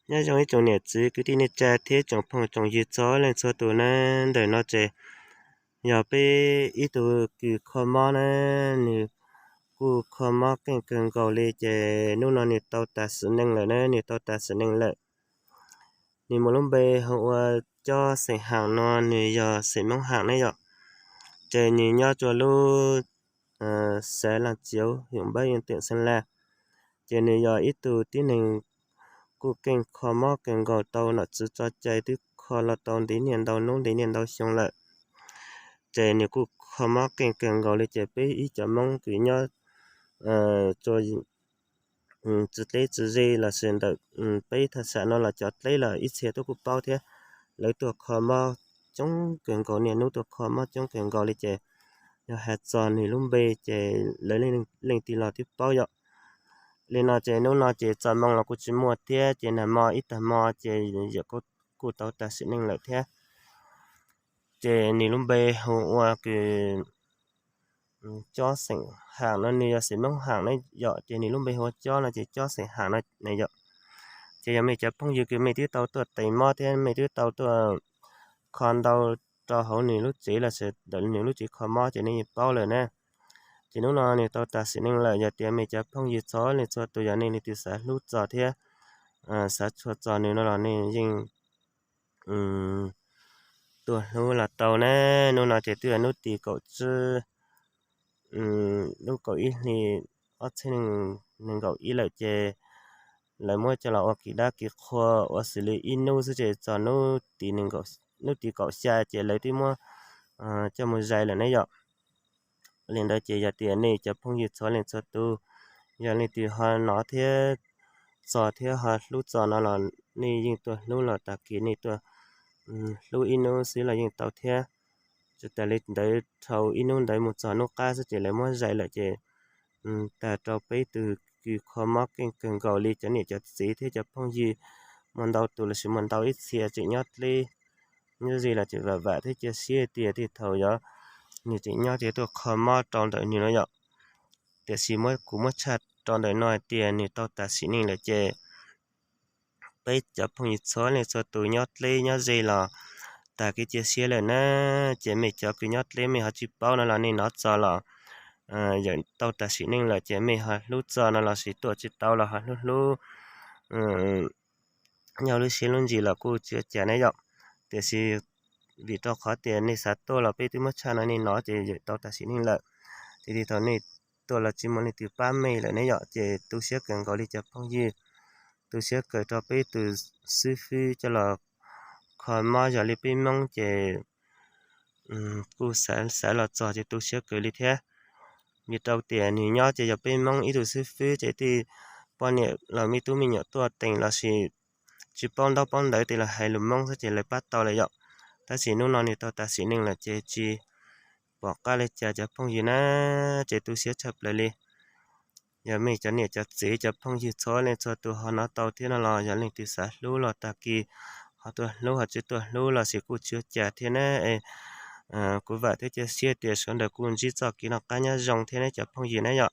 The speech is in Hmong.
Nyob zoo ib tsoom niam txiv kwv tij neej tsa thiab tsoom phooj tsoom ywg txhua leej txhua tus na, ntawm no ces yog peb ib tug kws kho mob na, nws kuj kho mob keej kawg nkaus li ces hnub no nws tau tas sim neej lawm na, nws tau tas sim neej lawm. Nws muaj lub npe hu ua Cob xeem Ham no, nws yog xeem Hmoob Ham ne yom. Ces nws nyob rua lub xav Laaj Ciav, huyện Bắc Yên, tỉnh Sơn La. Ces nws yog ib tug tib neeg kuj keej kho mob kawg nkaus, tau nom tswv tso cai twb kho los tau ntev niaj ntau hnub ntev niaj ntau xyoo lawm. Ces nws kuj kho mob keej kawg nkaus li ces peb ib cov Hmoob kws nyob rua tsi dleb tsi ze los sis ntawm peb thaj sam no los cov dleb los ib txhia tuaj kuj paub thiab. Lawv tuaj kho mob coob kawg nkaus, niaj hnub tuaj kho mob coob kawg nkaus li ces yog has txog nws lub npe ces lawv leej twg los twb paub yom. Li no ces hnub no ces txoj moo los kuj tsis muaj thiab ces nag hmo ib tag hmo ces yawm kuj tau tas sim neej lawm thiab. Ces nws lub npe hu ua kws Cob xeem Ham no, nws yog xeem Hmoob Ham ne yom, ces nws lub npe hu ua Cob no ces Cob xeem Ham no ne yom. Ces yog mej cov phooj ywg kws mej twb tau tuaj teev mob thiab mej twb tau tuaj kho ntau rau hauv nws lub tsev los sis ntawm nws lub tsev kho mob ces nej yeej paub lawm na. Ces hnub no nws tau tas sim neej lawm, yog tias mej cov phooj ywg txhua leej txhua tus yog nej leej twg xav hlub txog thiab xav tshua txog nws no los nej yeej tuaj hlub los tau na. Hnub no ces twb yog hnub tim kaum tsib, lub kaum ib hli ob txhiab nees nkaum ib lawm ces lawv muab coj los ua kis dab kis qhua ua xws li ib hnub xwb ces txog hnub tim kaum xya ces lawv twb muab coj mus zais lawm ne yom. Li ntawd ces yog tias nej cov phooj ywg txhua leej txhua tus yog leej twg ho hnov thiab txog thiab ho hlub txog no los nej yeej tuaj hlub los tag kis nej tuaj hlub ib hnub xwb los yeej tau thiab. Tsis tas li ntawd dhau ib hnub ntawd mus txog hnub qab xwb ces lawv muab zais lawm ces tag rau peb tug kws kho mob keej kawg nkaus li cov niam cov txiv thiab cov phooj ywg muaj ntau tus los sis muaj ntau ib txhia tseem nyob dleb nyob ze los tseem vam vam thiab cia siab tias tej thaum yog nws tseem nyob ces tuaj kho mob rau ntawm nws no yom. Tiam sis kuv muab tshaj rau ntawm no hais tias nws tau tas sim neej lawm ces peb cov phooj ywg txhua leej txhua tus nyob dleb nyob ze los tag kev cia siab lawm na. Ces mej cov kws nyob dleb mej ho tsis paub no los nej hnov txog los yawm tau tas sim neej lawm ces mej ho hlub txog no los sis tuaj tsis tau los ho hlub hlub nyob lub siab lub ntsws los kuj tsis ua cas ne yom. Tiam sis vim rau qhov tias nej xav tuaj los peb twb muab tshaj no nej hnov ces yawm tau tas sim neej lawm. Ces tej thaum nej tuaj los tsis muaj leej twg pab mej lawm ne yom, ces tu siab kawg nkaus li cov phooj ywg. Tu siab kawg rau peb tus xib fwb coj los kho mob yog li peb Hmoob ces kuj xav los txog ces tu siab kawg li thiab. Vim rau tias nws nyob ces yog peb Hmoob ib tug xib fwb ces tej poj niam los me tub me nyuam tuaj teem los sis tsis paub ntaub paub ntawv tes los hais lus Hmoob xwb ces lawv pab tau lawm yom. Tab sis hnub no nws tau tas sim neej lawm ces tsis pom qab li cas cov phooj ywg na, ces tu siab tshaj plaws li. Yog mej cov niam cov txiv cov phooj ywg txhua leej txhua tus ho hnov tau thiab no los yog leej twg xav hlub los tag kis ho tuaj hlub, ho tsis tuaj hlub los sis kuj tsis ua cas thiab na. Kuv vam thiab cia siab tias sawv daws kuj ntsib txoj kev noj qab nyob zoo thiab ne cov phooj ywg na yom.